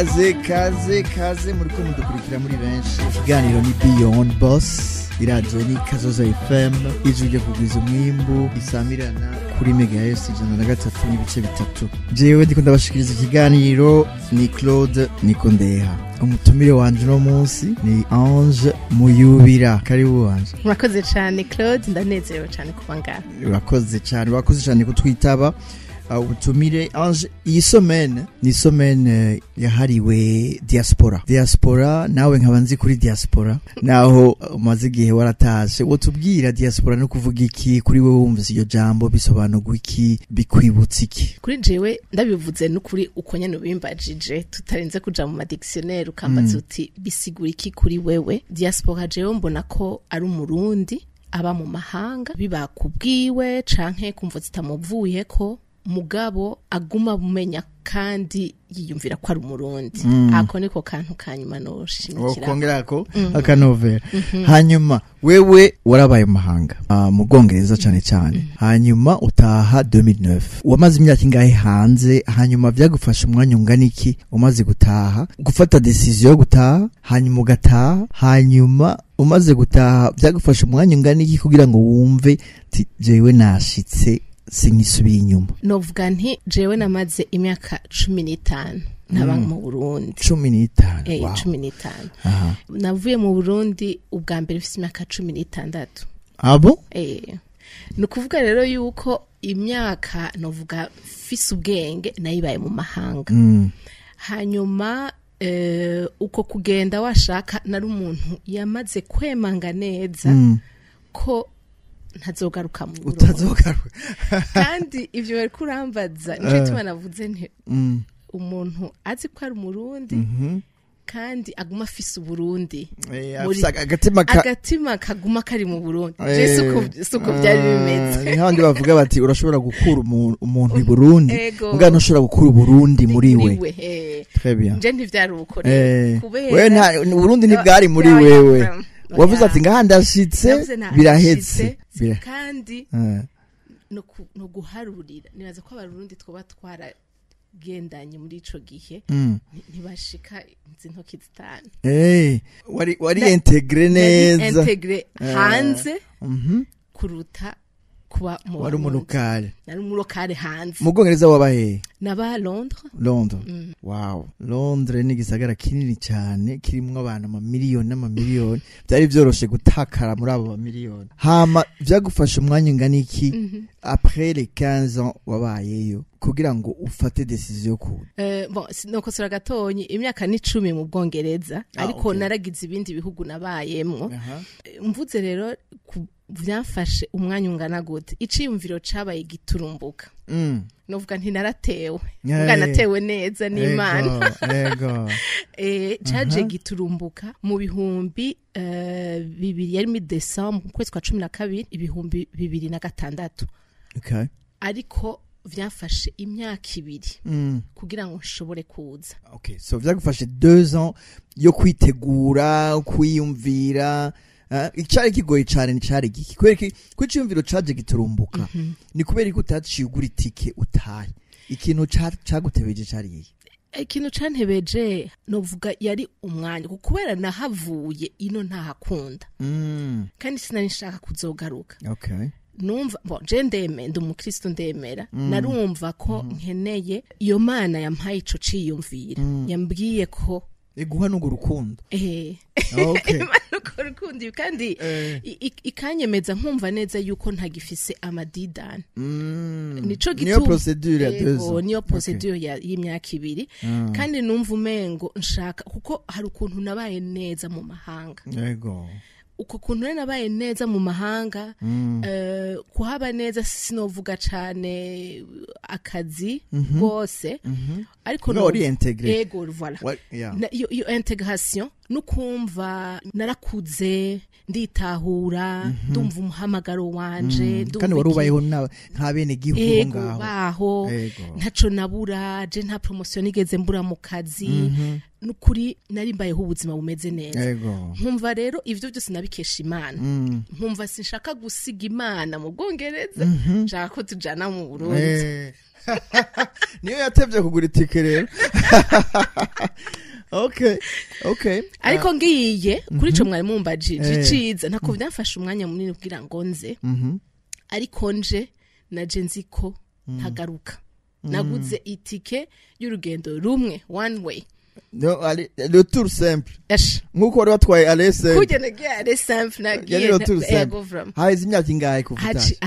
Kaze, kaze, kaze! Muriko mudukurikira muri benshi. Ikiganiro ni Beyond Boss, iradiyo ni Kazoza FM, ijwi ryo kugwiza umwimbu, isamirana kuri mega yose 103.3. Jewe ndiko ndabashikiriza ikiganiro ni Claude Nikondeha. Umutumire wanje uno munsi ni Ange Muyubira. Karibu, Ange. Murakoze cyane, Claude, ndanezerewe cyane kuba ngaha. Urakoze cyane, urakoze cyane kutwitaba ubutumire. Ange, iyi semaine ni semaine yahariwe diaspora. Diaspora, nawe nkaba nzi kuri diaspora, naho umaze igihe waratashe. Wotubwira diaspora no kuvuga iki kuri wewe? Wumvise iryo jambo, bisobanurwa iki, bikwibutsa iki? Kuri jewe, ndabivuze n'ukuri uko nyene ubimbajije, tutarinze kuja mu ma dictionnaire, ukambaza uti bisigura iki kuri wewe diaspora, jewe mbona ko ari Umurundi aba mu mahanga, biba kubwiwe canke kumva zitamuvuyeko, mugabo aguma bumenya kandi yiyumvira ko ari Umurundi. Ako niko kantu kanyuma noshimikira. Wokongera akanovera. Hanyuma wewe warabaye mu mahanga, mu Bwongereza cane cane, hanyuma utaha 2009. Wamaze imyaka ingahe hanze? Hanyuma vyagufasha umwanya ungana iki umaze gutaha gufata décision yo gutaha? Hanyuma ugataha, hanyuma umaze gutaha vyagufasha umwanya ungana iki kugira ngo wumve ti jewe nashitse, sinkisubiye inyuma? Novuga nti jewe namaze imyaka 15 ntaba mu Burundi. 15? 15. Navuye mu Burundi ubwa mbere mfise imyaka 16. Abo? Ni ukuvuga rero yuko imyaka novuga mfise ubwenge nayibaye mu mahanga. Hanyuma uko kugenda, washaka nari umuntu yamaze kwemanga neza ko ntazogaruka mu Burundi. Utazogaruka. Kandi ivyo bari kurambaza, nico gituma navuze nti umuntu azi ko ari Umurundi kandi aguma afise Uburundi Afise agatima ka agatima kaguma kari mu Burundi. Je suko byari bimeze. Ni nk'abandi bavuga bati urashobora gukura umuntu i Burundi, mugabo ntushobora gukura Uburundi muri we. Eh. Très bien. Nje ntivyari uko rero, kubera Wewe nta Uburundi ntibwari muri Oya, wewe. oya. Wavuze ati ngaha ndashitse, Navuze nta birahetse. ndashitse, kandi no guharurira, nibaza ko Abarundi twoba twaragendanye muri ico gihe ntibashika izi ntoki zitanu. Wari intégré Nari neza. intégré hanze kuruta kuba mu Wari Barundi. umu local. Nari umu local hanze. Mu Bwongereza waba hehe? Naba Londres. Londres. Wow, Londres ni igisagara kinini cyane kirimwo abantu amamiliyoni n'amamiliyoni. Byari byoroshe gutakara muri abo bamiliyoni. Hama vyagufasha umwanya ungana iki après les 15 ans wabayeyo kugira ngo ufate décision yo kuza? Bon, nokosora gatonyi, imyaka ni 10 mu Bwongereza, ariko naragize ibindi bihugu nabayemwo. Mvuze rero vyamfashe umwanya ungana gute, iciyumviro cabaye giturumbuka. Novuga nti naratewe, mbwa natewe neza n'Imana. Ego. Caje giturumbuka mu bihumbi bibiri, yari muri décembre, mu kwezi kwa 12, 2006. Ariko vyamfashe imyaka 2 kugira ngo nshobore kuza. Okay, so vyagufashe 2 ans yo kwitegura, kwiyumvira. Icari kigoye cane ni cari giki? Kubera iki ko iciyumviro caje giturumbuka, ni kubera ko utaciye ugura itike utaye? Ikintu cagutebeje cari iki? Ikintu cantebeje, novuga yari umwanya, kuko kubera nahavuye ino ntahakunda kandi sinari nshaka kuzogaruka. Numva bon, je ndeme ndi umukristo, ndemera, narumva ko nkeneye iyo Mana yampaye ico ciyumvira, yambwiye ko Iguha n'urwo rukundo. Imana uko rukundo kandi ikanyemeza nkumva neza yuko ntagifise amadidani. Nico Niyo gituma procédure ya 2 ans. Niyo procédure y'imyaka 2. Kandi numva umengo nshaka, kuko hari ukuntu nabaye neza mu mahanga. Uko kuntu rero nabaye neza mu mahanga, kuhaba neza sinovuga cane akazi rwose, ariko Nga wari intégré. Ego, voilà. Yeah. Iyo intégration. Nukumva narakuze, nditahura, ndumva umuhamagaro wanje, ndumva Kandi wari ubayeho nka bene gihugu Ego, ngaho. Baho ntaco nabura, je nta promotion nigeze mbura mu kazi. Nukuri nari mbayeho ubuzima bumeze neza. Nkumva rero ivyo byose nabikesha Imana. Nkumva sinshaka gusiga Imana mu Bwongereza, nshaka ko tujana mu Burundi. Niyo yatevye kugura itike rero. Okay. Ariko ngiye kuri ico mwari mumbajije, iciza ntako byamfashe umwanya munini kugira ngo nze, ariko nje naje nzi ko ntagaruka. Naguze itike y'urugendo rumwe, one way. No, allez, retour simple. Ash. Nkuko wari watwaye aller simple. Kurya nagiye aller simple, nagiye Yari retour simple. Ego, vraiment. Haheze imyaka ingahe kuva utashe?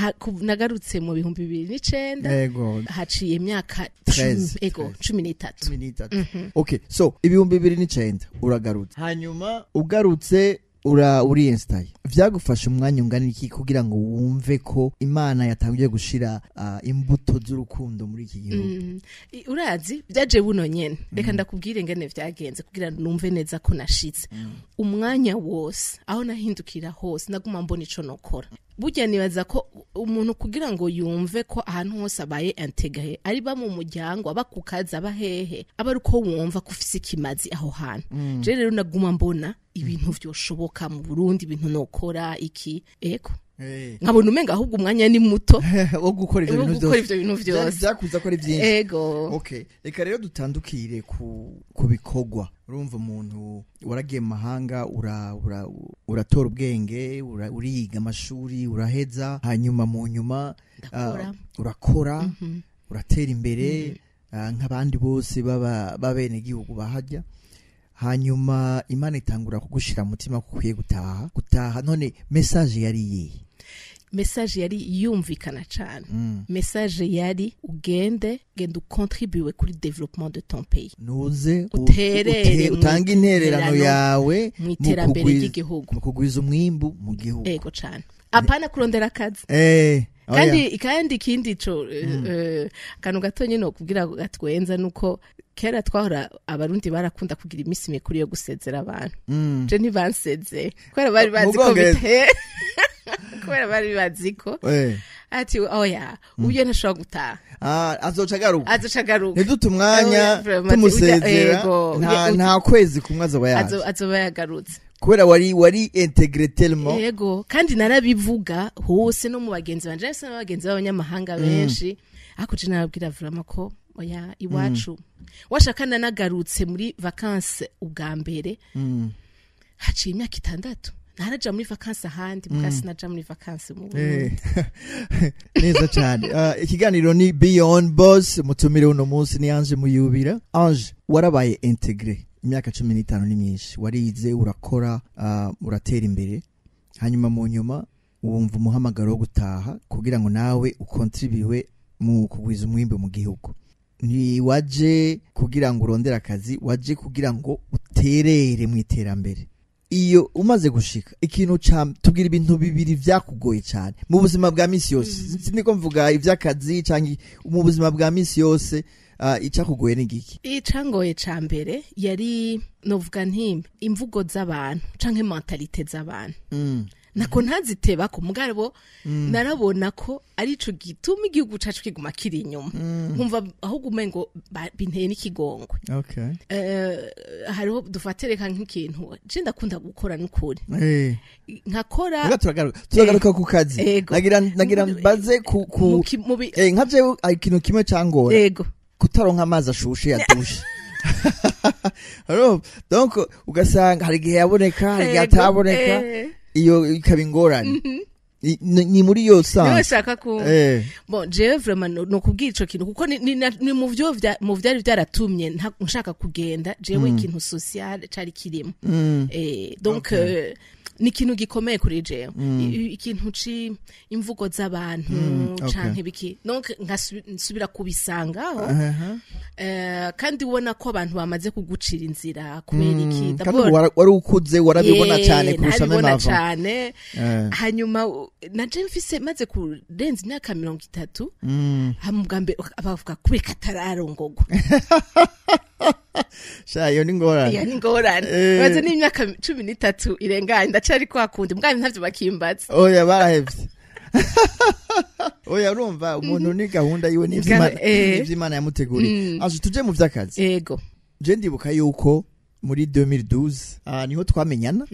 Nagarutse mu 2009. Haciye imyaka 13. Ego, 13. 13. Okay, so 2009 uragarutse, hanyuma ugarutse uri installé. Vyagufasha umwanya ungana iki kugira ngo wumve ko Imana yatangiye gushira imbuto z'urukundo muri iki gihugu? Urazi byaje buno nyene. Reka ndakubwire ngene vyagenze kugira numve neza ko nashitse. Umwanya wose aho nahindukira hose naguma mbona ico nokora. Burya nibaza ko umuntu kugira ngo yumve ko ahantu hose abaye intégré, ari ba mu muryango, aba ku kazi, aba hehe, aba ari uko wumva ko ufise ikimazi aho hantu. Je rero naguma mbona ibintu vyoshoboka mu Burundi, ibintu nokora iki, ego, nkabona umenga ahubwo umwanya ni muto wo gukora ivyo wo bintu gukora vyose. ivyo bintu vyose. Vyakuza ko ari vyinshi. Ego. Okay, reka rero dutandukire ku bikorwa. Urumva, umuntu waragiye mu mahanga, uratora ubwenge, uriga amashuri, uraheza, hanyuma mu nyuma Ndakora. Urakora, uratera imbere, nk'abandi bose baba b'abenegihugu bahajya. Hanyuma Imana itangura kugushira mu mutima ko ukwiye gutaha. None message yari iyihe? Message yari yumvikana cane. Message yari: ugende, genda ucontribue kuri développement de ton pays. Nuze Uterere utange intererano intererano yawe mu mu iterambere ry'igihugu. Mu kugwiza umwimbu mu gihugu. Ego cane, apana kurondera akazi. Oya. Kandi ikindi co akantu gato nyine kugira gatwenza nuko kera twahora, Abarundi barakunda kugira iminsi mikuru yo gusezera abantu. Je ntibanseze kubera bari bazi Mu ko Bwongereza. Kubera bari bazi ko ati: "Oya, uyo ntashobora gutaha." Ah, azoca agaruka. Azoca agaruka. Ntidute umwanya Oya, vraiment, tumusezera. ego, Nta kwezi kumwe azoba yaje. Azoba yagarutse. Kubera wari intégré tellement. Yego, kandi narabivuga hose no mu bagenzi banje, nahise n'abagenzi b'abanyamahanga benshi, ariko je narabwira vraiment ko oya, iwacu washaka. Nanagarutse muri vacances ubwa mbere haciye imyaka 6. Naraja muri vacances ahandi, muga sinaja muri vacances mu Burundi. Neza cyane. Ikiganiro ni Beyond Boss, mutumire uno munsi ni Ange Muyubira. Ange, warabaye intégré imyaka 15, ni myinshi. Warize, urakora, uratera imbere, hanyuma mu nyuma wumva umuhamagaro wo gutaha kugira ngo nawe ukontribuwe mu kugwiza umwimbu mu gihugu. Ntiwaje kugira ngo urondere akazi, waje kugira ngo uterere mu iterambere. Iyo umaze gushika, ikintu ca tubwira, ibintu bibiri vyakugoye cyane mu buzima bwa misi yose. Siniko mvuga ivy'akazi canke mu buzima bwa misi yose, icakugoye ni giki? Icangoye ca mbere yari, novuga nti, imvugo z'abantu canke mentalité z'abantu. Nako ntazitebako, mugabo narabona ko arico gituma igihugu cacu kiguma kiri inyuma, nkumva ahubwo umengo binteye n'ikigongwe. Hariho, dufate reka nk'ikintu je ndakunda gukora n'ukuri, nkakora. Muga turagaruka ku kazi. Ego. Nagira mbaze ku nka jewe ikintu kimwe cangora, kutaronka amazi ashushe ya douche. Urumva? Donc ugasanga hari igihe yaboneka, hari igihe ataboneka, iyo ikaba ingorane. Ni muri iyo Niwe sens. shaka ku bon, jewe vraiment no kubwira ico kintu kuko ni mu vyo mu vyari vyaratumye nshaka kugenda jewe, ikintu social cari kirimo. Donc ni ikintu gikomeye kuri jewe. Ikintu ci imvugo z'abantu canke biki, donc nsubira kubisangaho. Kandi ubona ko abantu bamaze kugucira inzira kubera iki? Kandi D'abord- wari ukuze, warabibona cyane kurusha nabibona même avant. cane. Hanyuma naje mfise maze kurenza imyaka 30, hama ubwa mbere bavuga kubera katararongogwa. Sha, iyo ni ngorane. Iyo ni ngorane. Maze n'imyaka 13 irenganye ndacari kwa kundi, mbwa ntavyo bakimbaza. Oya, barahevye. Oya, urumva umuntu ni gahunda yiwe n'ivy'Imana yamuteguriye. Aje tuje mu vy'akazi. Ego. Je ndibuka yuko muri 2012 niho twamenyana.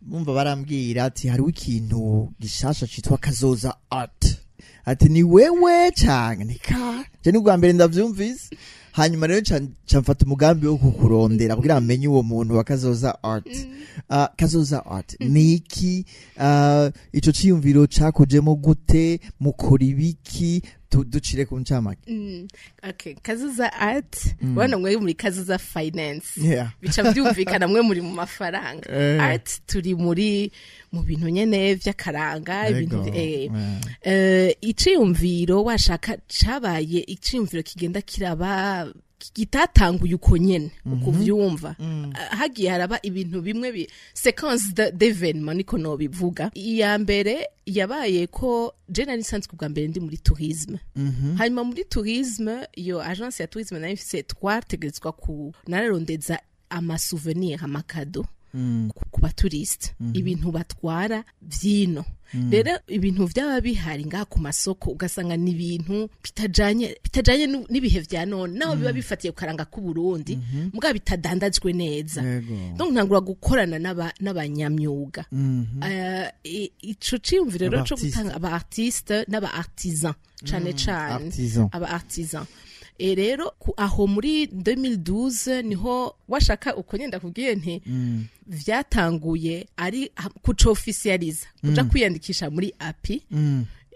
Bumva barambwira ati hariho ikintu gishasha citwa Kazoza Art, ati ni wewe canke ni ka je ni bwa mbere ndavyumvise. Hanyuma rero ca mfata umugambi wo kukurondera kugira amenye uwo muntu wa Kazoza Art. Kazoza Art ni iki? Ico ciyumviro cakujemo gute? Mukora ibiki? Ducire ku ncamake. Okay, Kazoza Art, urabona mwe muri Kazoza Finance, bica byumvikana mwe muri mu mafaranga. Art turi muri mu bintu nyene vy'akaranga, ibintu iciyumviro washaka cabaye iciyumviro kigenda kiraba, gitatanguye uko nyene ukuvyumva. Hagiye haraba ibintu bimwe bi séquence d'événements, niko no bivuga. Iya mbere yabaye ko je nari nsanzwe ubwa mbere ndi muri tourisme. Hanyuma muri tourisme, iyo agence ya tourisme nayo ifise, twategerezwa ku nararondeza ama souvenir, ama cadeau ku ba touriste, ibintu batwara vyino. Rero ibintu vyaba bihari ngaha ku masoko, ugasanga ni ibintu bitajanye n'ibihe vya none, naho biba bifatiye ku karanga k'u Burundi, mugabo bitadandajwe neza. Donc ntangura gukorana n'abanyamyuga. Ico ciyumviro rero co Aba-artiste. gutanga aba artiste n'aba artisan cane cane. Artisan. Aba artisan. E rero aho muri 2012 niho washaka uko nyenda kubwiye nti vyatanguye ari kucofficializa, kuja kwiyandikisha muri API.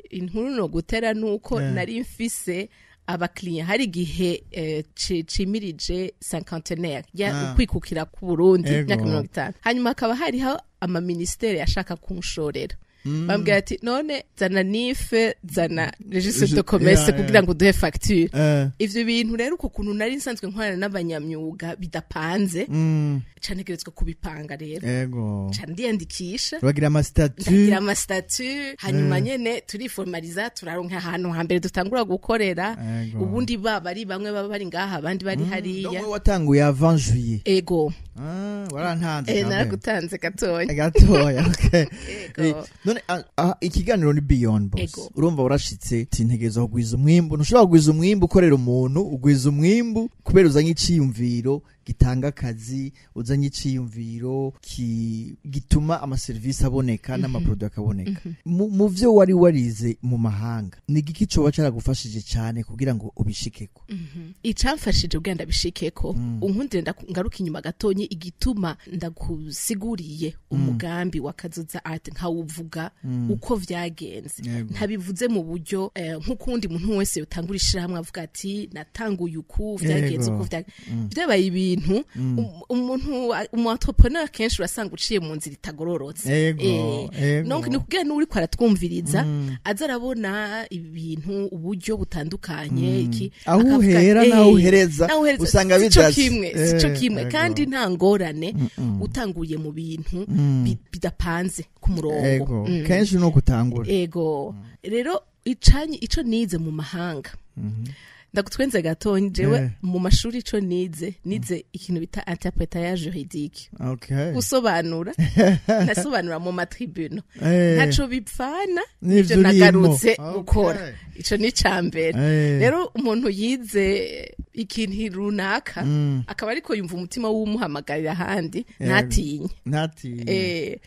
Inkuru no gutera nuko nari mfise abakiriya, hari igihe cimirije cinquantenaire ya ukwikukira ku Burundi, imyaka 50, hanyuma hakaba hariho amaministere yashaka kunshorera. Bambwira ati none zana NIF, zana registre de commerce kugira ngo duhe facture. Ivyo bintu rero, uko kuntu nari nsanzwe nkorana n'abanyamyuga bidapanze, canegerezwa kubipanga rero. Ca ndiyandikisha. Uragira ama statut. Ndagira ama statut, hanyuma nyene turiformaliza, turaronka ahantu hambere dutangura gukorera. Ubundi baba ari bamwe baba bari ngaha, abandi bari hariya. Donc wowe watanguye avant juillet. Ego. Ah, warantanze. Eh, quand même. Naragutanze gatonya. Gatoya, okay. Ego. None ikiganiro ni Beyond Boss. Ego. Urumva warashitse uti ntegerezwa kugwiza umwimbu. Ntushobora kugwiza umwimbu ukorera umuntu, ugwiza umwimbu kubera uzanye iciyumviro gitanga akazi, uzanye iciyumviro gituma amaserivisi aboneka n'ama produit akaboneka. Mu vyo wari warize mu mahanga, ni igiki coba caragufashije cane kugira ngo ubishikeko? Icamfashije kugira ndabishikeko, unkundire ngaruka inyuma gatonyi, igituma ndagusiguriye umugambi wa Kazoza Art nkawuvuga uko vyagenze, ntabivuze mu buryo nk'ukundi muntu wese yotangura ishirahamwe avuga ati natanguye uku, vyagenze uku, vyabaye ibintu umuntu umu entrepreneur kenshi urasanga uciye mu nzira itagororotse. Donc ni kugira n'uriko aratwumviriza aza arabona ibintu uburyo butandukanye iki Aho akavuga, uhera n'aho uhereza, n'aho uhereza, usanga sico bidasa. kimwe, sico kimwe. Kandi nta ngorane utanguye mu bintu bidapanze ku murongo. Kenshi ni ukutangura. Ego. Rero icanye ico nize mu mahanga, ndagutwenze gatonya, jewe mu mashuri ico nize, nize ikintu bita interprétariat juridique, gusobanura, nasobanura mu ma tribunaux. Ntaco bipfana N'ivyo n'ivyo urimo. nagarutse gukora. Ico ni icambere. Rero umuntu yize ikintu runaka akaba ariko yumva umutima w'umuhamagarira ahandi, ntatinye. Ntatinye.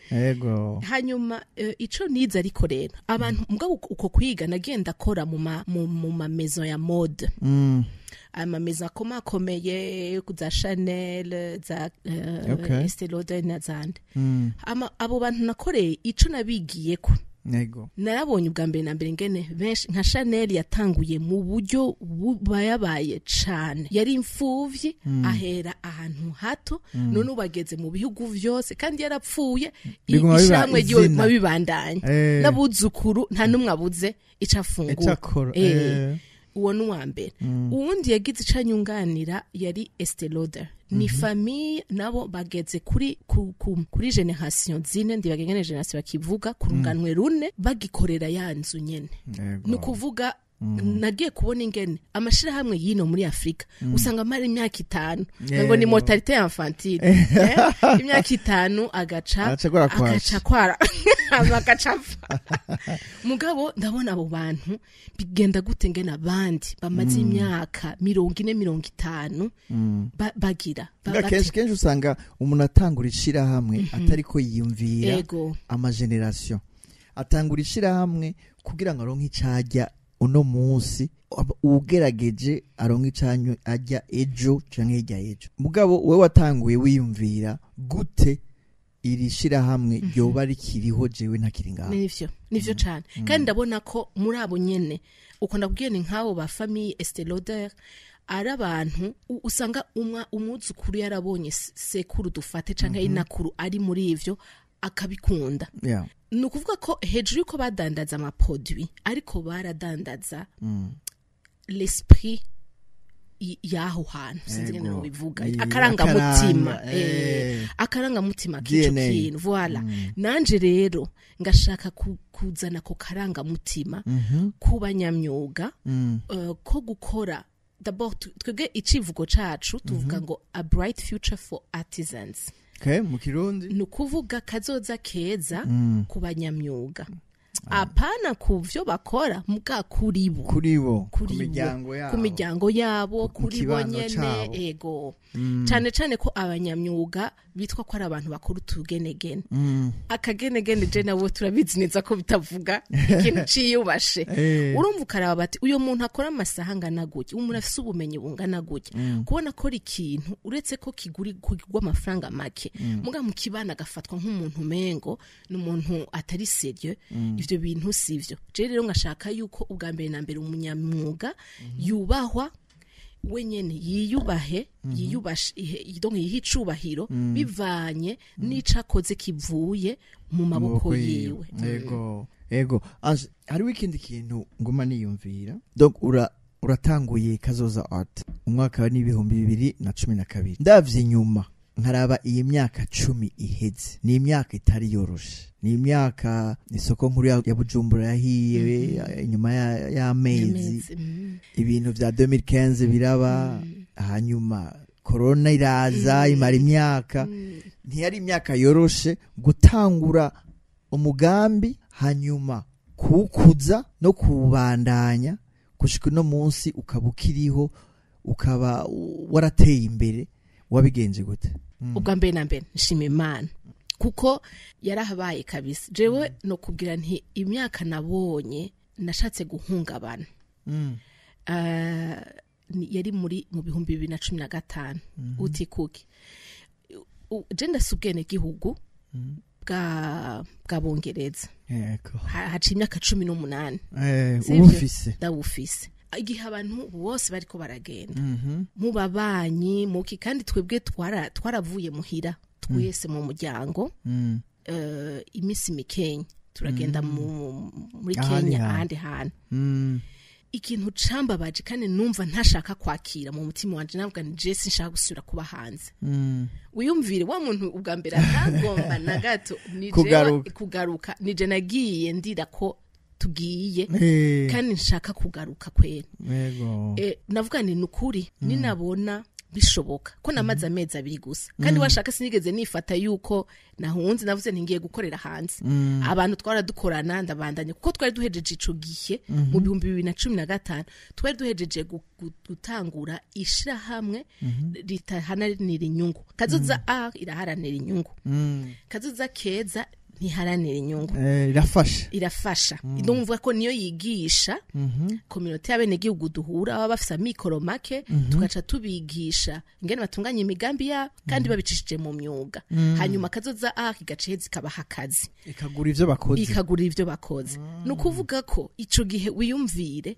Hanyuma ico nize ariko rero abantu mugabo uko kwiga nagenda akora mu ma maison ya mode, ama maison akomakomeye za Chanel, za Estée Lauder na zandi. Ama abo bantu nakoreye, ico nabigiyeko, narabonye ubwa mbere na mbere ngene benshi nka Chanel yatanguye mu buryo bubayabaye cane, yari imfuvyi, ahera ahantu hato, none ubu ageze mu bihugu vyose, kandi yarapfuye Biguma biba ishirahamwe ryiwe izina. biguma bibandanya, n'abuzukuru nta n'umwe abuze ico afungura. Icakora. Uwo ni uwa mbere. Uwundi yagize ico anyunganira yari Estée Lauder, ni famille nabo bageze kuri génération zine, ndibaga ngene génération bakivuga, ku runganwe rune bagikorera ya nzu nyene. Ni ukuvuga Nagiye kubona ingene amashirahamwe yino muri Afrika usanga amara imyaka 5, ngo ni mortalité infantile, imyaka 5 agaca agaca kwara agaca apfa. Mugabo ndabona abo bantu bigenda gute ngene abandi bamaze imyaka 40, 50 bagira kenshi usanga umuntu atangura ishirahamwe atariko yiyumvira amageneration, atangura ishirahamwe kugira ngo aronke icajya uno munsi, ugerageje aronke icanyo ajya ejo canke hirya ejo. Mugabo wewe watanguye wiyumvira gute iri shirahamwe ryoba rikiriho jewe ntakiri ngaho? Nivyo cane. Kandi ndabona ko muri abo nyene uko ndabwiye ni nk'abo ba famille Estée Lauder, ari abantu usanga umwuzukuru yarabonye sekuru dufate canke inakuru ari muri ivyo akabikunda. Ni ukuvuga ko hejuru yuko badandaza amaproduit, ariko baradandaza l'esprit y'aho hantu, sinzi ngene nobivuga, akarangamutima, akarangamutima k'ico kintu, voilà. Nanje rero ngashaka kuzana ko karangamutima ku banyamyuga, ko gukora. D'abord twebwe icivugo cacu tuvuga ngo "A bright future for artisans". Okay, mu Kirundi? Ni ukuvuga kazoza keza ku banyamyuga, apana ku vyo bakora, muga kuri bo, kuri bo, ku miryango yabo, ku miryango yabo, kuri bo nyene. Ego, cane cane ko abanyamyuga bitwa ko ari abantu bakora utugenegene. Akagenegene je nabo turabizi neza ko bitavuga ikintu ciyubashe. Urumva ukaraba bati uyo muntu akora amasaha angana gutya, umuntu afise ubumenyi bungana gutya, kubona akora ikintu uretse ko kigurwa amafaranga make, muga mu kibana agafatwa nk'umuntu umengo ni umuntu atari sérieux. Ivyo bintu sivyo. Je rero ngashaka yuko ubwa mbere na mbere umunyamwuga yubahwa wenyene, yiyubahe, yiyubashe, donc yihe icubahiro bivanye n'ico akoze kivuye mu maboko yiwe. Ego. Ange, hariho ikindi kintu nguma niyumvira. Donc uratanguye Kazoza Art umwaka wa 2012. Ndavye inyuma nkaraba iyi myaka 10 iheze, ni imyaka itari yoroshe, ni imyaka isoko nkuru ya Bujumbura yahiye inyuma y'amezi, ibintu vya 2015 biraba, hanyuma corona iraza imara imyaka. Ntiyari imyaka yoroshe gutangura umugambi, hanyuma kuwukuza no kuwubandanya gushika uno munsi ukaba ukiriho, ukaba warateye imbere. Wabigenje gute? Ubwa mbere na mbere nshima Imana kuko yarahabaye kabisa. Jewe no kubwira nti imyaka nabonye nashatse guhungabana, yari muri mu 2015. Uti kuki? Je ndafise ubwenegihugu bwa Bongereza, haca imyaka 18. Ubufise? Ndabufise. Igihe abantu bose bariko baragenda mu babanyi muki, kandi twebwe twaravuye muhira twese mu muryango, imisi mikenya turagenda muri Kenya ahandi hantu. Ikintu cambabaje kandi numva ntashaka kwakira mu mutima wanje, navuga ni je sinshaka gusubira kuba hanze. Wiyumvire wa muntu ubwa mbere atagomba na gato ni kugaruka, ni je nagiye ndira ko tugiye kandi nshaka kugaruka kwera. Navuga ni nukuri ninabona bishoboka ko namaze amezi 2 gusa, kandi washaka sinigeze nifata yuko nahunze, navuze ntingiye gukorera hanze. Abantu twaradukorana ndabandanye kuko twari duhejeje ico gihe mu 2015, twari duhejeje gutangura ishirahamwe ritaharanira inyungu. Kazoza Art iraharanira inyungu, Kazoza Keza ntiharanira inyungu. Irafasha. Ndumva ko niyo yigisha community y'abenegihugu duhura baba bafise amikoro make, tugaca tubigisha ingene batunganya imigambi yabo kandi babicishije mu myuga. Hanyuma Kazoza Art igace ikabaha akazi, ikagura ivyo bakoze. Ni ukuvuga ko ico gihe wiyumvire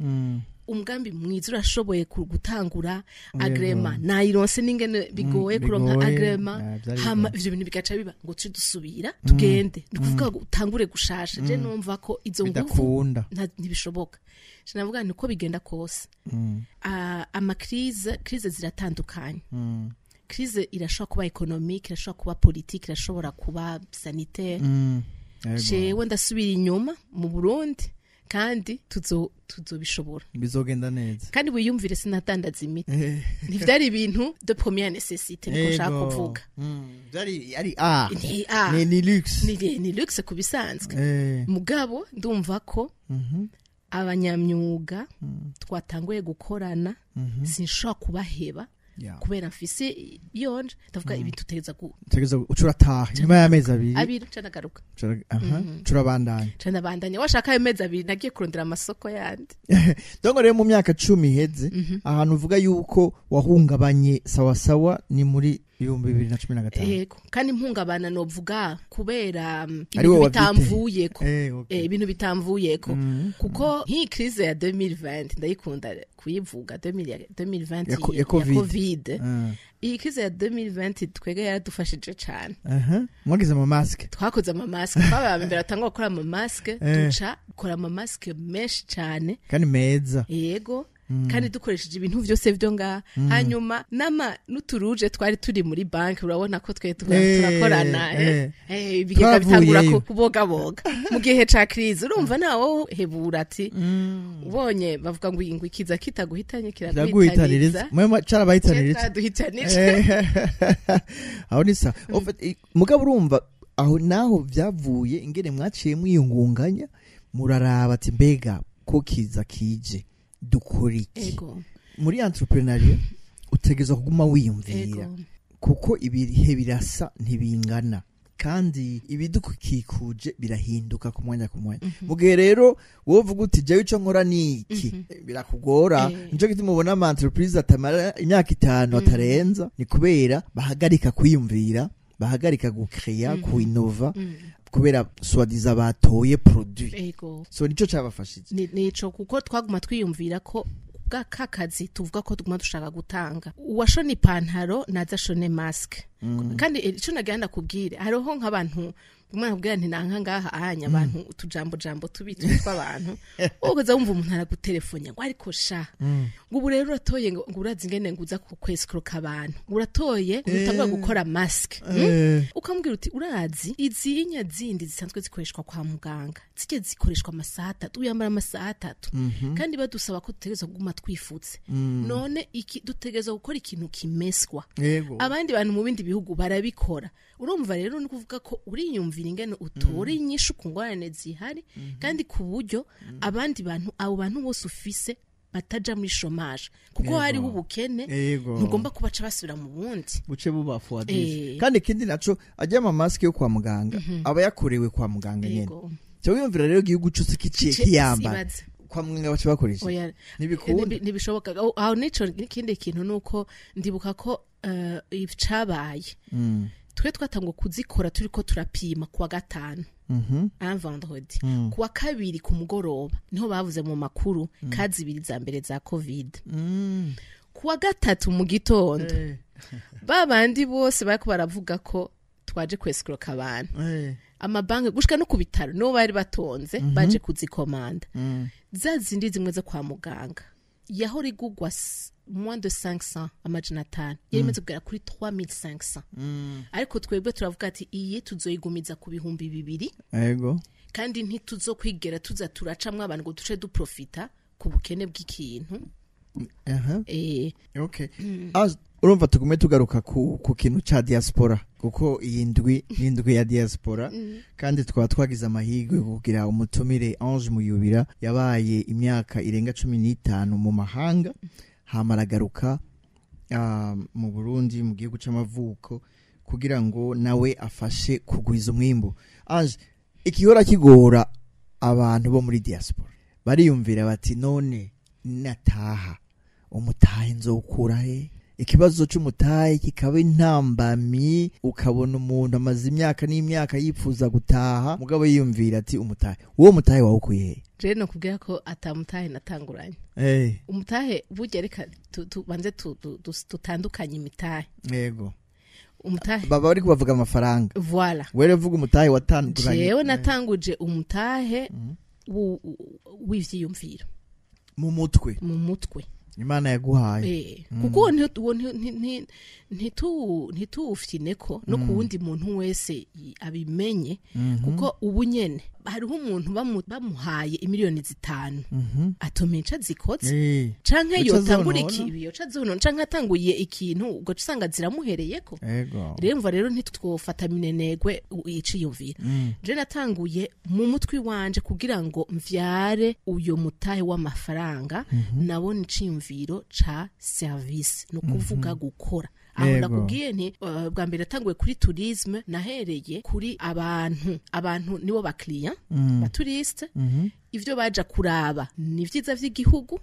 umugambi mwiza urashoboye gutangura agrément, nayironse n'ingene bigoye kuronka agrément, hama ivyo bintu bigaca biba ngo tuje dusubira tugende. Ni ukuvuga ngo utangure gushasha. Je numva ko izo nguvu ntibishoboka. Je navuga ni uko bigenda kose, ama crise ziratandukanye. Crise irashobora kuba économique, irashobora kuba politique, irashobora kuba sanitaire. Jewe ndasubira inyuma mu Burundi Kandi tuzobishobora. Bizogenda neza. Kandi wiyumvire, sinadandaza imiti, ntivyari ibintu de première nécessité, niko nshaka kuvuga. Byari ari ah Ni ah, ni luxe. Ni luxe ku bisanzwe. Mugabo ndumva ko abanyamyuga twatanguye gukorana, sinshobora kubaheba kubera mfise yonje. Ndavuga ibi tutegeza ku Tegeza ucurataha nyuma y'amezi 2. Abiri nca nagaruka. Aha, curabandanya. Nca ndabandanya, washaka ayo mezi 2 nagiye kurondera amasoko yandi. Donc rero mu myaka 10 iheze, ahantu uvuga yuko wahungabanye sawasawa ni muri 2015. Yego, kandi mpungabana novuga kubera Ari wowe ibintu bitamvuyeko. Ibintu bitamvuyeko, kuko nk'iyi crise ya 2020 ndayikunda kuyivuga, 2020 Ya ya Covid. Covid. Iyi crise ya 2020 twebwe yaradufashije cane. Aha, mwagize ama masques. Twakoze ama masques, twabaye mbere batangwa gukora ama masques. Duca gukora ama masques menshi cane. Kandi meza. Yego, kandi dukoresheje ibintu vyose vyo ngaha. Hanyuma nama n'uturuje twari turi muri banki, urabona ko twe turakorana, ibigega bitangura Twaravuyeyo. kubogaboga mu gihe ca crise. Urumva nawo hebura ati ubonye bavuga ngo ingwe ikiza kitaguhitanye kiraguhitaniriza. Kiraguhitaniriza. Mwe carabahitaniriza. Cyaduhitanije. Aho ni sawa. En fait, mugabo urumva aho naho vyavuye ingene mwaciye mwiyungunganya, muraraba ati mbega ko kiza kije dukora iki? Muri entrepreneuriat utegerezwa kuguma wiyumvira, kuko ibihe birasa ntibingana, kandi ibidukikuje birahinduka ku mwanya ku mwanya. Mu gihe rero wowe uvuga uti jewe ico nkora ni iki, birakugora. Nico gituma ubona ama entreprise atamara imyaka 5 atarenza, ni kubera bahagarika kwiyumvira, bahagarika gucrea, kuinova, kubera soi-disant batoye produit. So nico cabafashije. Nico, kuko twaguma twiyumvira ko bwa kakazi tuvuga ko tuguma dushaka gutanga, uwashona ipantaro naza ashone masque. Kandi ico nagira ndakubwire, hariho nk'abantu umwana akubwira nti nanka ngaha ahanya abantu utujambo jambo tubi tubi tw'abantu, ukoza wumva umuntu aragutelefone ngo ariko sha, ngo ubu rero uratoye, ngo urazi ingene ngo uza kwescroka abantu, ngo uratoye ngo utangura gukora masque. Ukamubwira uti urazi izi zindi zisanzwe zikoreshwa kwa muganga zijya zikoreshwa amasaha 3, uyambara amasaha 3, kandi badusaba ko dutegerezwa kuguma twifutse. None iki dutegerezwa gukora ikintu kimeswa. Abandi bantu mu bindi bihugu barabikora. Urumva rero ni kuvuga ko uriyumvira ingene utora inyishu ku ngorane zihari, kandi ku buryo abandi bantu, abo bantu bose ufise, bataja muri chômage, kuko hariho ubukene, ntugomba kubaca basubira mu bundi. Buce buba fuadije. Kandi ikindi naco, ajya ama masques yo kwa muganga aba yakorewe kwa muganga nyene. Cyo wiyumvira rero igihugu cose kiciye kiyambara, Ibaze. kwa muganga baca bakoresha. Oya. Ntibikunda. Ntibishoboka. Aho nico n'ikindi kintu nuko ndibuka ko icabaye, twe twatangwa kuzikora turiko turapima kuwa gatanu, un vendredi. Kuwa kabiri ku mugoroba niho bavuze mu makuru ka zibiri za mbere za Covid. Kuwa gatatu mu gitondo, ba bandi bose bariko baravuga ko twaje kwescroka abantu, amabanki gushika no ku bitaro nibo bari batonze baje kuzikomanda. Za zindi zimwe zo kwa muganga yahora igugwa moins de 500, 500, yari imaze kugera kuri 3500. Ariko twebwe turavuga ati iyi tuzoyigumiza ku 2000, kandi ntituzokwigera tuza turacamwo abantu ngo duce duprofita ku bukene bw'ikintu. Okay. Urumva tugume tugaruka ku kintu ca diaspora, kuko iyi ndwi ni indwi ya diaspora, kandi twaba twagize amahirwe kugira umutumire Ange Muyubira yabaye imyaka irenga 15 mu mahanga, hama aragaruka mu Burundi, mu gihugu c'amavuko, kugira ngo nawe afashe kugwiza umwimbu. Ange, ikihora kigora abantu bo muri diaspora, bariyumvira bati none nataha umutahe nzowukura he? Ikibazo c'umutahe kikaba intambamyi, ukabona umuntu amaze imyaka n'imyaka yifuza gutaha, mugabo yiyumvira ati umutahe, uwo mutahe wawukuye he? Je no kubwira ko atamutahe natanguranye. Umutahe burya, reka tubanze tutandukanye imitahe. Umutahe Baba bariko bavuga amafaranga. Voilà. Wewe vuga umutahe watanguranye. Jewe natanguje umutahe w'ivyiyumviro. Mu mutwe. Mu mutwe. Imana yaguhaye. Kuko uwo ntituwufyineko no ku wundi muntu wese abimenye, kuko ubu nyene Hariho umuntu bamuhaye imiliyoni 5, atomenca zikoze canke Yoca yotangura zonona. Iki yoca zonona, canke atanguye ikintu ugaca usanga ziramuhereyeko. Rero mva rero ntitwofata minenegwe iciyumvira. Je natanguye mu mutwe wanje kugira ngo mvyare uyo mutahe w'amafaranga, nabona iciyumviro ca service, ni ukuvuga gukora aho. Nakubwiye nti bwa mbere natanguye kuri tourisme, nahereye kuri abantu nibo bakiriya ba touriste. Ivyo baja kuraba ni vyiza vy'igihugu.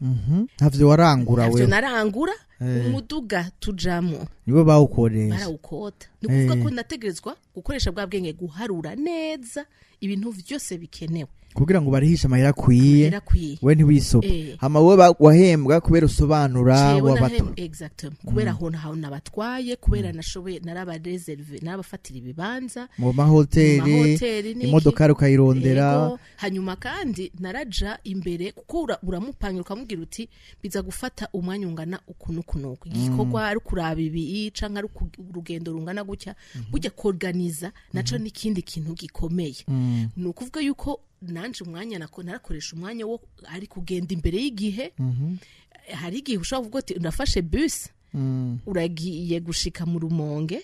Ntavyo warangura Ntavyo wewe. narangura. Umuduga tujamwo Nibo bawukoresha. Barawukota. Ni ukuvuga ko nategerezwa gukoresha bwa bwenge, guharura neza ibintu vyose bikenewe kugira ngo barihishe amahera akwiye. Amahera akwiye. We ntiwisope. Hama wowe wahembwa kubera usobanura Jewe wabato. Exactement, kubera aho nabatwaye, kubera nashoboye narabareserve, narabafatira ibibanza mu mahoteli, mu mahoteli n'iki. Imodokari ukayirondera. Ego. Hanyuma kandi naraja imbere, kuko uramupangira ukamubwira uti biza gufata umwanya ungana uku n'uku n'uku, igikorwa ari kuraba ibi canke ari urugendo rungana gutya. Burya kuorganiza naco n'ikindi kintu gikomeye. Ni ukuvuga yuko nanje umwanya nako narakoresha umwanya wo ari kugenda imbere y'igihe. Hari igihe ushobora kuvuga uti ndafashe bus, uragiye gushika mu Rumonge,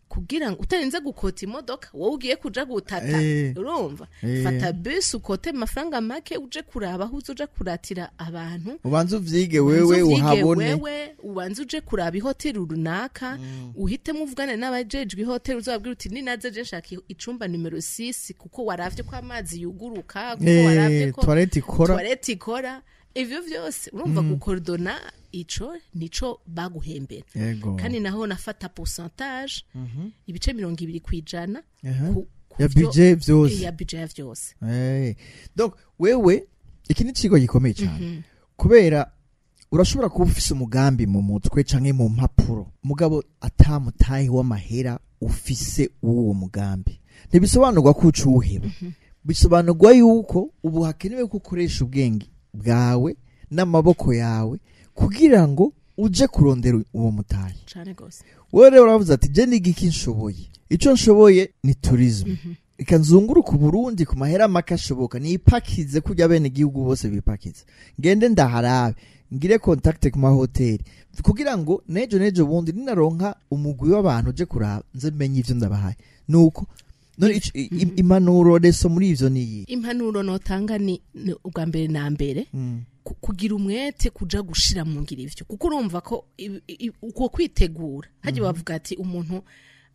kugira ngo utarinze gukota imodoka, wowe ugiye kuja gutata. Urumva, fata bus, ukote amafaranga make, uje kuraba aho uzoja kuratira abantu. Ubanze uvyige wewe. Ubanze uvyige. Uhabone. Wewe ubanze uje kuraba ihoteli runaka, uhitemo, uvugane n'abajejwe ihoteli, uzababwira uti ninaze je nshaka icumba nimero 6, kuko waravye ko amazi yuguruka, kuko waravye ko toilette ikora. Toilette ikora. Ivyo vyose urumva gukordona, ico nico baguhembera. Kandi naho nafata pourcentage, ibice 20% ku Ya budget vyose. Ya budget ya vyose. Donc wewe iki ni ikigo gikomeye cyane, kubera urashobora kuba ufise umugambi mu mutwe canke mu mpapuro, mugabo atamutahe w'amahera ufise w'uwo mugambi, ntibisobanurwa ko uca uwuheba. Bisobanurwa yuko ubu hakenewe ko ukoresha ubwenge bwawe n'amaboko yawe kugira ngo uje kurondera uwo mutahe. Cane gose. Wowe rero uravuze ati je nigiki nshoboye? Ico nshoboye ni tourisme. Reka nzunguruke Uburundi ku mahera make ashoboka, nipakize kurya bene igihugu bose bipakize, ngende ndaharabe, ngire contact ku mahoteli, kugira ngo nejo nejo bundi ninaronka umugwi w'abantu uje kuraba, nze menye ivyo ndabahaye. Nuko none impanuro reso muri ivyo niyi? Impanuro notanga ni ubwa mbere na mbere kugira umwete kuja gushira mu ngiro ivyo, kuko urumva ko uko kwitegura hajya bavuga ati umuntu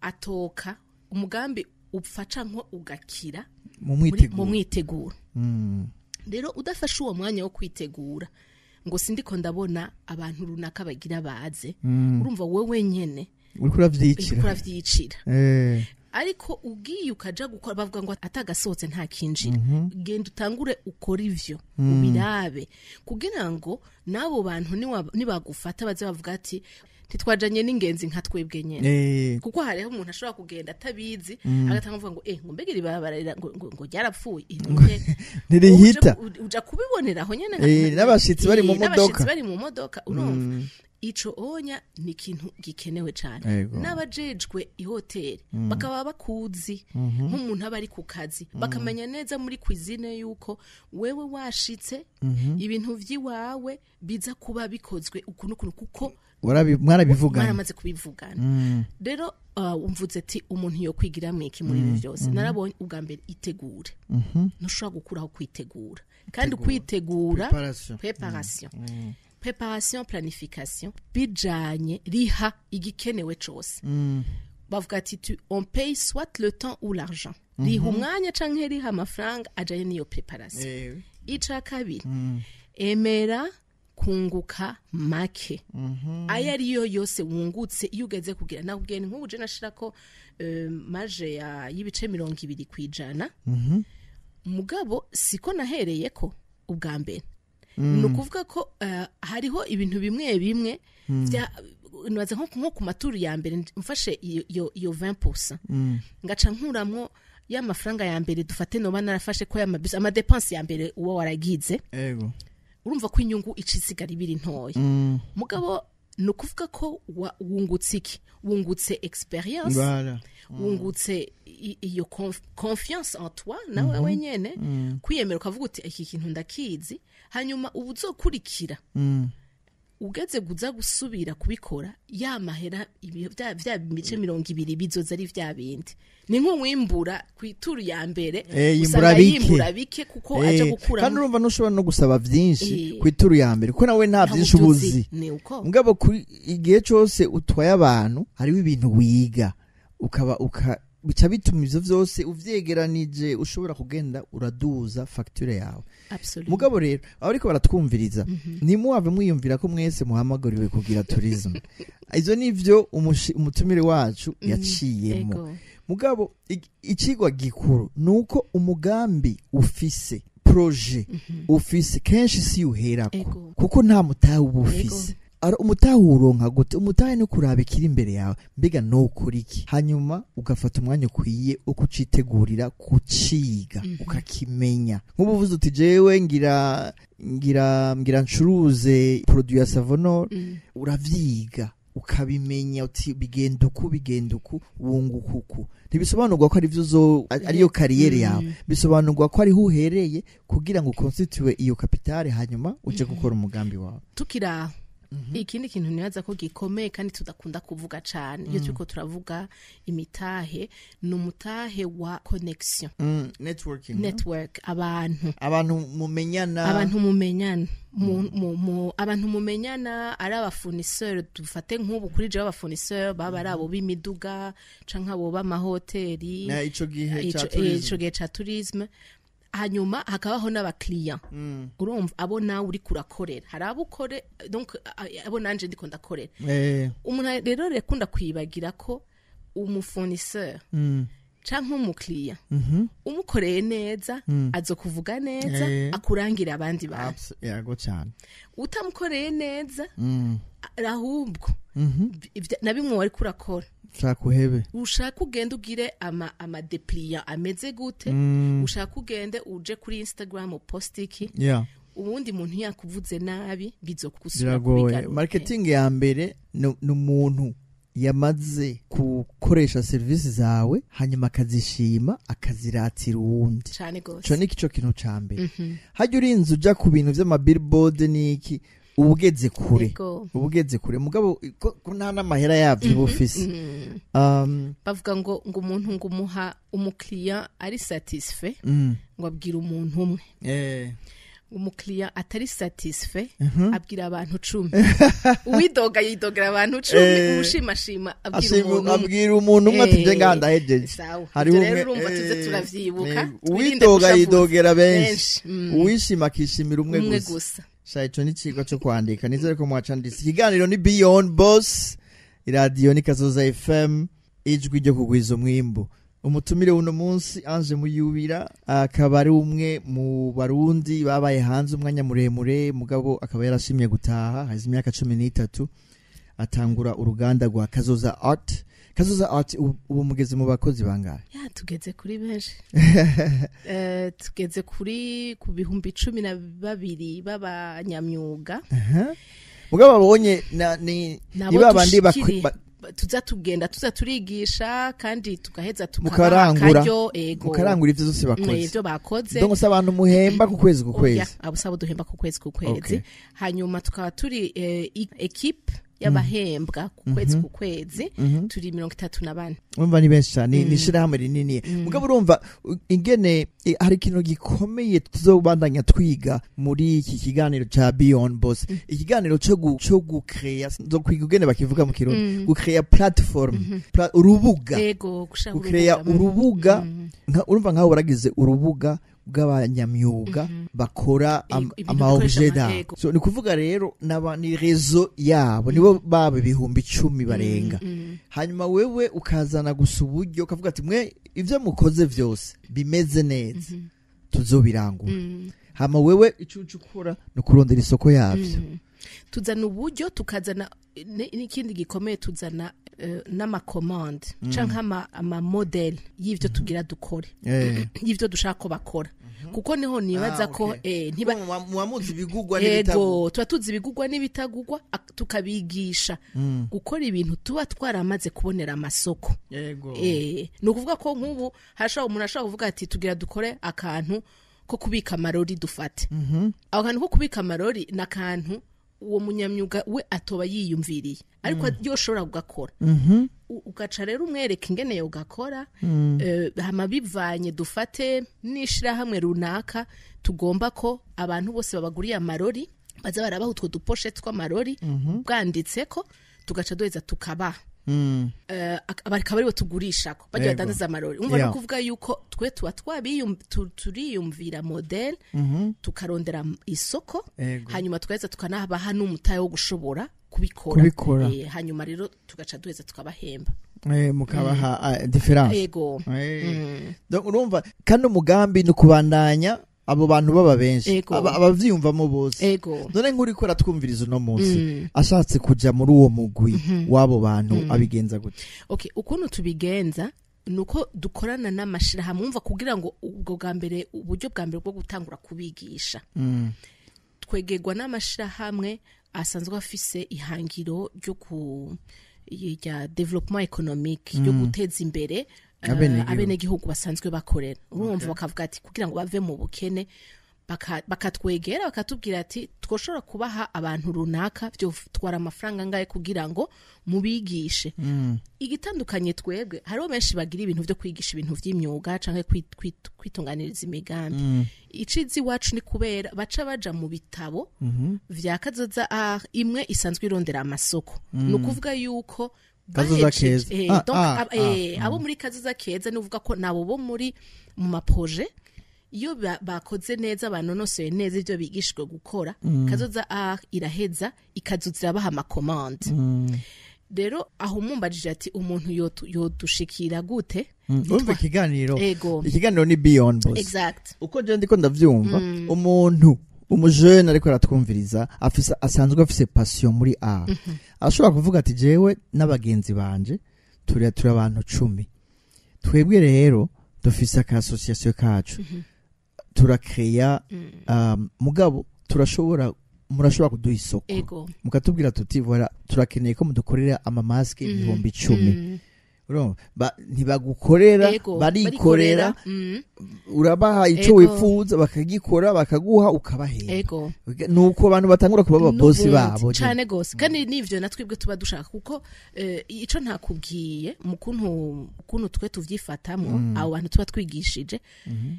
atoka umugambi upfa canke ugakira mu mu mwiteguro. Mwiteguro. Rero udafashe uwo mwanya wo kwitegura ngo sindiko ndabona abantu runaka bagira baze, urumva wowe wenyene uriko uravyicira. Uriko uravyicira. Ariko ugiye ukaja gukora, bavuga ngo atagasohotse nta kinjira. Genda utangure ukore ivyo, ubirabe, kugira ngo n'abo bantu nibagufata baze bavuga ati ntitwajanye n'ingenzi nka twebwe nyene. Kuko hariho umuntu ashobora kugenda atabizi, agatanga avuga ngo ngo mbega iri barabara ngo ryarapfuye. None ntirihita. Uja kubibonera aho nyene N'abashitsi bari mu n'abashitsi modoka. Bari mu modoka. Urumva ico onya ni ikintu gikenewe cane. N'abajejwe ihoteli bakaba bakuzi nk'umuntu aba ari ku kazi, bakamenya neza muri cuisine yuko wewe washitse ibintu vy'iwawe biza kuba bikozwe uku n'uku, kuko Mwarabivuganye. Mwaramaze kubivugana. Rero umvuze ati umuntu yo kwigira mwiki muri ibi byose, narabonye ubwa mbere itegure. Ntushobora gukuraho kwitegura, kandi kwitegura, Preparation. Préparation, préparation, planification, bijanye riha igikenewe cose. Bavuga ati on paye soit le temps ou l'argent, riha umwanya canke riha amafaranga ajanye n'iyo préparation. Ica kabiri, emera kunguka make ayo ariyo yose wungutse. Iyo ugeze kugira nakubwiye nti nk'ubu je nashirako marge y'ibice 20%, mugabo siko nahereye ko ubwa mbere. Ni ukuvuga ko hariho ibintu bimwe bimwe nibaza nko ku maturu ya mbere mfashe iyo 20%, ngaca nkuramwo ya mafaranga ya mbere, dufate noba narafashe ko ya ama dépenses ya mbere uba waragize. Urumva ko inyungu ica isigara ibiri ntoya. Mugabo Ni ukuvuga ko wungutse iki? Wungutse expérience, wungutse iyo confiance en toi nawe wenyene, kwiyemera ukavuga uti: "Iki kintu ndakizi." Hanyuma ubu uzokurikira, ugeze kuza gusubira kubikora, ya mahera vya mice 20 bizoza ari vya bindi. Ni nk'uwimbura ku ituru ya mbere, Yimbura usanga bike. Yimbura bike kuko aja gukura. Kandi urumva ntushobora no gusaba vyinshi ku ituru ya mbere, kuko nawe nta vyinshi ntabwo ubuzi. uzi. Ni uko. Mugabo kuri igihe cose utwaye abantu, hariho ibintu wiga, ukaba bica bituma ivyo vyose uvyegeranije ushobora kugenda uraduza facture yawe. Mugabo rero abo ariko baratwumviriza, ntimuhave mwiyumvira ko mwese muhamagariwe kugira tourisme. Ivyo nivyo umutumire wacu yaciyemo. Mugabo icigwa gikuru nuko umugambi ufise, projet ufise, kenshi si uherako, kuko nta mutahe uba ufise. Umutahe uwuronka gute? Umutahe ni kuraba ikiri imbere yawe: mbega nokora iki? Hanyuma ugafata umwanya ukwiye wo kucitegurira, kuciga, ukakimenya. Nk'ubu uvuze uti: "Jewe ngira ncuruze produit ya Savonor." Uravyiga, ukabimenya uti: "Bigenda uku, bigenda uku, wunguka uku." Ntibisobanurwa ko arivyo ariyo carrière yawe, bisobanurwa ko ariho uhereye kugira ngo uconstitue iyo capital, hanyuma uje gukora umugambi wawe. Tukiri aho, ikindi kintu nibaza ko gikomeye kandi tudakunda kuvuga cane iyo turiko turavuga imitahe ni umutahe wa connection. Networking, no? Network, abantu. Abantu mumenyana. Abantu mumenyana, abantu mumenyana ari abafournisseur. Dufate nk'ubu kuri jewe, abafournisseur baba ari abo b'imiduga canke abo b'amahoteli. Na ico gihe ca tourism. Ico gihe ca tourisme. Hanyuma hakabaho n'abakiriya. Urumva abo nawe uriko urakorera, hari abo ukore, donc abo nanje ndiko ndakorera. Umuntu rero rekunda kwibagira ko umufournisseur canke umukiriya umukoreye neza, azokuvuga neza, akurangira abandi bantu. Yego cyane. Utamukoreye neza, ahubwo na bimwe wariko urakora, Shaka uhebe. Ushaka ugende ugire ama dépliant ameze gute, ushaka ugende uje kuri Instagram uposte iki, ubundi muntu yakuvuze nabi bizokugusura Biragoye. kubigaruka. Marketing ya mbere ni umuntu yamaze gukoresha serivisi zawe, hanyuma akazishima, akaziratira uwundi. Cane gose. Ico ni cyo kintu ca mbere. Hajya urinze uja ku bintu vy'amabillboard n'iki, uba ugeze kure. Uba ugeze kure, mugabo ko nta n'amahera yavyo uba ufise. Bavuga ngo umuntu ngo umuha umukiriya ari satisfait, ngo abwira umuntu umwe. Umukiriya atari satisfait abwira abantu 10. Uwidoga yidogera abantu 10. Uwushimashima abwira umuntu umwe. Abwira umuntu umwe ati: "Je ngaha ndahejeje." Sawa. Hariho Ivyo rero umwe, urumva tuze turavyibuka, twirinde uwidoga gushavuza. yidogera benshi, Benshi. uwishima akishimira umwe Umwe gusa. gusa. Sha, ico ni icigwa co kwandika. Nizere ko mwacanditse. Ikiganiro ni Beyond Boss, iradiyo ni Kazoza FM, ijwi ryo kugwiza umwimbu. Umutumire w'uno munsi, Ange Muyubira, akaba ari umwe mu Barundi babaye hanze umwanya muremure, mugabo akaba yarashimye gutaha haze imyaka 13, atangura uruganda rwa Kazoza Art. Kazoza Art ubu mugeze mu bakozi bangahe? Ya, tugeze kuri benshi. Tugeze kuri ku 12,000 b'abanyamyuga. Mugabo babonye ni Nabo ni babandi dushikiriye. Tuza tugenda, tuza turigisha kandi tugaheza tukabaha Mukarangura. akaryo, ego. Mukarangura ivyo vyose bakoze. Ivyo bakoze. Donc se abantu muhemba ku kwezi ku kwezi? Oya, abo sabo duhemba ku kwezi ku kwezi. Hanyuma tukaba turi équipe y'abahembwa ku kwezi ku kwezi, turi 34. Urumva ni benshi cyane, ni ishirahamwe rinini. Mugabo urumva ingene hari ikintu gikomeye tuzobandanya twiga muri iki kiganiro ca Beyond Boss, ikiganiro co gucrea, zo kwiga ugene bakivuga mu Kirundi, gucrea platform, urubuga. Ego, gushaka Gucrea urubuga. Urubuga. Urumva nkaho waragize urubuga bw'abanyamyuga bakora Ibintu ama bikoresha objet d'art. ego. So ni kuvuga rero naba ni réseau yabo, nibo baba 10,000 barenga. Hanyuma wewe ukazana gusa uburyo, ukavuga ati: "Mwe ivyo mukoze vyose bimeze neza, tuzobirangura." Hama wewe ico uca ukora ni ukurondera isoko yavyo. Tuzana uburyo, tukazana n'ikindi gikomeye, tuzana n'amacommandes canke amamodèles y'ivyo tugira dukore, y'ivyo dushaka ko bakora. Kuko niho nibaza ko ntiba muba muzi ibigugwa n'ibitagugwa. Ego, tuba tuzi ibigugwa n'ibitagugwa, tukabigisha gukora ibintu tuba twaramaze kubonera amasoko. Ni ukuvuga ko nk'ubu hashobora umuntu ashobora kuvuga ati tugira dukore akantu ko kubika amarori, dufate ako kantu ko kubika amarori ni akantu uwo munyamyuga we atoba yiyumviriye, ariko yoshobora kugakora. Ugaca rero umwereka ingene yogakora, hama bivanye, dufate n'ishirahamwe runaka tugomba ko abantu bose babaguriye amarori baza barabaha utwo duposhe tw'amarori bwanditseko, tugaca duheza tukabaha, akaba aribo tugurishako bajya badandaza amarori, umva. No kuvuga yuko twe tuba turiyumvira modèle, tukarondera isoko, hanyuma tugaheza tukanabaha n'umutahe wo gushobora kubikora. Kubikora. Hanyuma rero tugaca duheza tukabahemba. Mukabaha différence. Ego. Donc urumva kandi umugambi ni ukubandanya abo bantu baba benshi, abavyiyumvamo bose. None nk'uriko aratwumviriza uno munsi, ashatse kuja muri uwo mugwi w'abo bantu, abigenza gute? Okay, ukuntu tubigenza nuko dukorana n'amashirahamwe, umva, kugira ngo ubwo bwa mbere, uburyo bwa mbere bwo gutangura kubigisha, twegerwa n'amashirahamwe asanzwe afise ihangiro ryo ku rya développement économique, ryo guteza imbere Abenegihugu. abenegihugu basanzwe bakorera, urumva, bakavuga ati kugira ngo bave mu bukene, bakatwegera bakatubwira ati twoshobora kubaha abantu runaka, vyotwara amafaranga angahe kugira ngo mubigishe? Igitandukanye, twebwe hariho benshi bagira ibintu vyo kwigisha ibintu vy'imyuga canke kwitunganiriza imigambi. Iciza iwacu ni kubera baca baja mu bitabo vya Kazoza Art imwe isanzwe irondera amasoko. Ni ukuvuga yuko Kazoza Keza. Donc, abo muri Kazoza Keza, ni uvuga ko nabo bo muri mu ma projets, iyo bakoze neza, banonosoye neza ibyo bigishijwe gukora, Kazoza Art iraheza ikazoza irabaha ama commandes. Rero aho mumbajije ati umuntu yodushikira gute? Urumva ikiganiro, Ego. ikiganiro ni Beyond Boss. Exact. Uko je ndiko ndavyumva, umuntu umujene ariko aratwumviriza afise, asanzwe afise passion muri art, ashobora kuvuga ati jewe n'abagenzi banje turi abantu 10, twebwe rero dufise aka association kacu, turakeya, mugabo turashobora, murashobora kuduha isoko, mukatubwira tuti voilà, turakeneye ko mudukorera ama masques 10,000. Urumva, ntibagukorera, barikorera. Urabaha ico wifuza bakagikora, bakaguha, ukabahemba. Nuko abantu batangura kuba ababosi N'ubundi, babo. Cane gose, kandi n'ivyo natwebwe tuba dushaka, kuko ico ntakubwiye mu kuntu twe tuvyifatamwo, abo bantu tuba twigishije,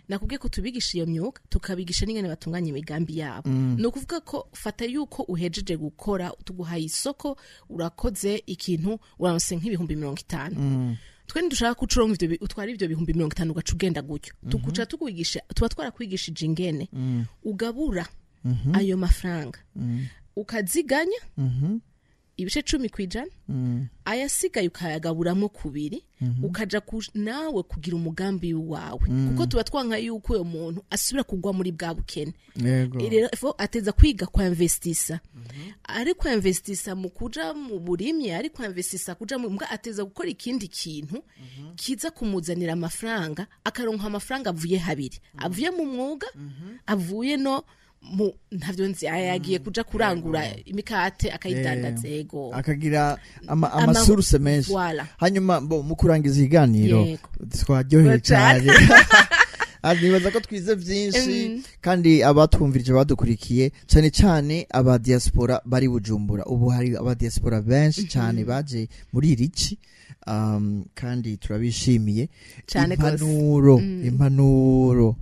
nakubwiye ko tubigisha iyo myuga, tukabigisha n'ingene batunganya imigambi yabo. Ni ukuvuga ko fata yuko uhejeje gukora, tuguhaye isoko, urakoze ikintu, uronse nk'50,000. Twe ntidushaka ko ucuronka ivyo utwara ivyo 50,000 ugaca ugenda gutyo. Tuguca tukwigisha, tuba twarakwigishije ingene ugabura ayo mafaranga, ukaziganya 10%, ayasigaye ukayagaburamo kubiri, ukaja nawe kugira umugambi wawe, kuko tuba twanka yuko uyo muntu asubira kugwa muri bwa bukene. Rero ifo ateza kwiga kwa investisa, ari kwa investisa mu kuja mu burimyi, ari kwa investisa kuja mu mbwa, ateza gukora ikindi kintu kiza kumuzanira amafaranga, akaronka amafaranga avuye habiri: avuye mu mwuga, avuye no mu ntavyo nzi, aya yagiye kuja kurangura imikate akayidandaza. Ego. Akagira ama sources menshi. Voilà. Hanyuma bo mu kurangiza ikiganiro, twaryohewe Cyane. cyane. Nibaza ko twize byinshi, kandi abatwumvirije, badukurikiye, cyane cyane aba diaspora bari Bujumbura, ubu hari aba diaspora benshi cyane baje muri irici, kandi turabishimiye. Cane gose. Impanuro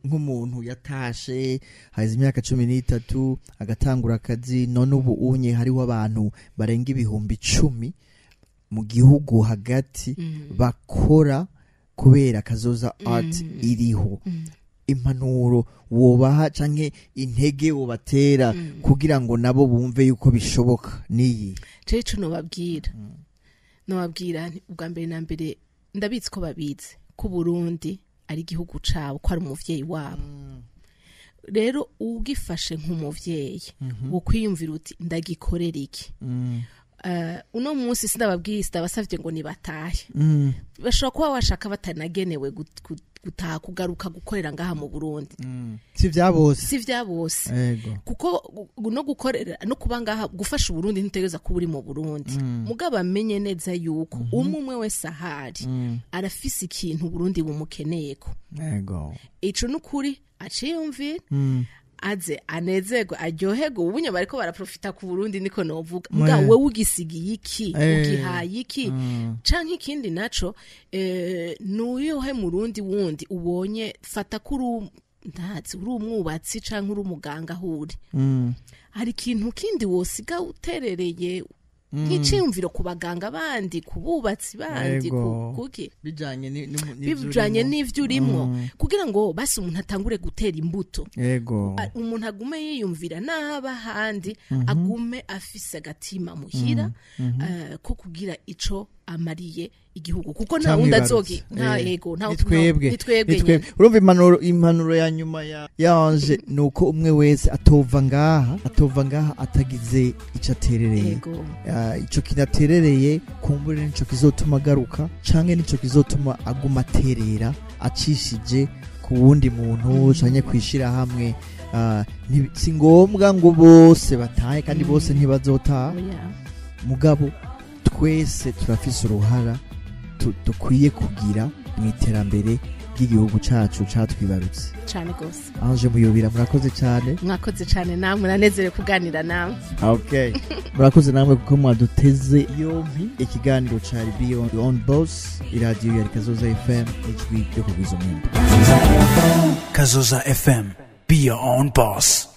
nk'umuntu yatashe haheze imyaka 13 agatangura akazi, none ubu unye hariho abantu barenga 10,000 mu gihugu hagati bakora kubera Kazoza Art iriho, impanuro wobaha canke intege wobatera kugira ngo nabo bumve yuko bishoboka niyi? Jewe ico nobabwira nti ubwa mbere na mbere ndabizi ko babizi ko Burundi ari igihugu cabo, ko ari umuvyeyi wabo. Rero ugifashe nk'umuvyeyi, wokwiyumvira uti ndagikorera iki? Uno munsi sindababwiye, sindabasavye ngo nibatahe. Bashobora kuba washaka batanagenewe Gutaha, kugaruka gukorera ngaha mu Burundi. Si vya bose. Si vya bose. Kuko no gukorera no kuba ngaha gufasha Uburundi, ntutegereza kuba uri mu Burundi. Mugabo amenye neza yuko umwe umwe wese ahari arafise ikintu Burundi bumukeneyeko. Ico nukuri aciyumvira, aze anezerwe, aryoherwe. Ubunye bariko baraprofita ku Burundi, niko novuga. Mugabo wewe ugisigiye iki? Ugihaye iki? Canke ikindi naco, nuyuhe murundi wundi ubonye, fata ko uri, ndazi, uri umwubatsi canke uri umuganga, aho uri hari ikintu kindi wosiga uterereye nk'iciyumviro ku baganga bandi, ku bubatsi bandi, kuki bijanye n'ivyo bijanye urimo. N'ivyo urimwo, kugira ngo basi umuntu atangure gutera imbuto. Umuntu agume yiyumvira n'aba ahandi, agume afise agatima muhira ko kugira ico amariye igihugu, kuko nta wundi azogi nta yego, nta Ni twebwe. Ni twebwe Ni twebwe. nyene. Urumva, impanuro ya nyuma ya yanje ni uko umwe wese atova ngaha atagize ico aterereye. Ico kinaterereye kumbure nico kizotuma agaruka, canke nico kizotuma aguma aterera acishije ku wundi muntu canke kwishira hamwe. Si ngombwa ngo bose batahe, kandi bose ntibazotaha. Oya. Mugabo twese turafise uruhara dukwiye kugira mu iterambere ry'igihugu cacu catwibarutse. Cane gose. Ange Muyobira, murakoze cyane. Mwakoze cane namwe, nanezerewe kuganira namwe. Okay, murakoze namwe kuko mwaduteze yompi. Ikiganiro cari Be Your Own Boss, iradiyo ya Kazoza FM, ijwi ryo kugwiza umwimbu. Kazoza FM. Be your own boss.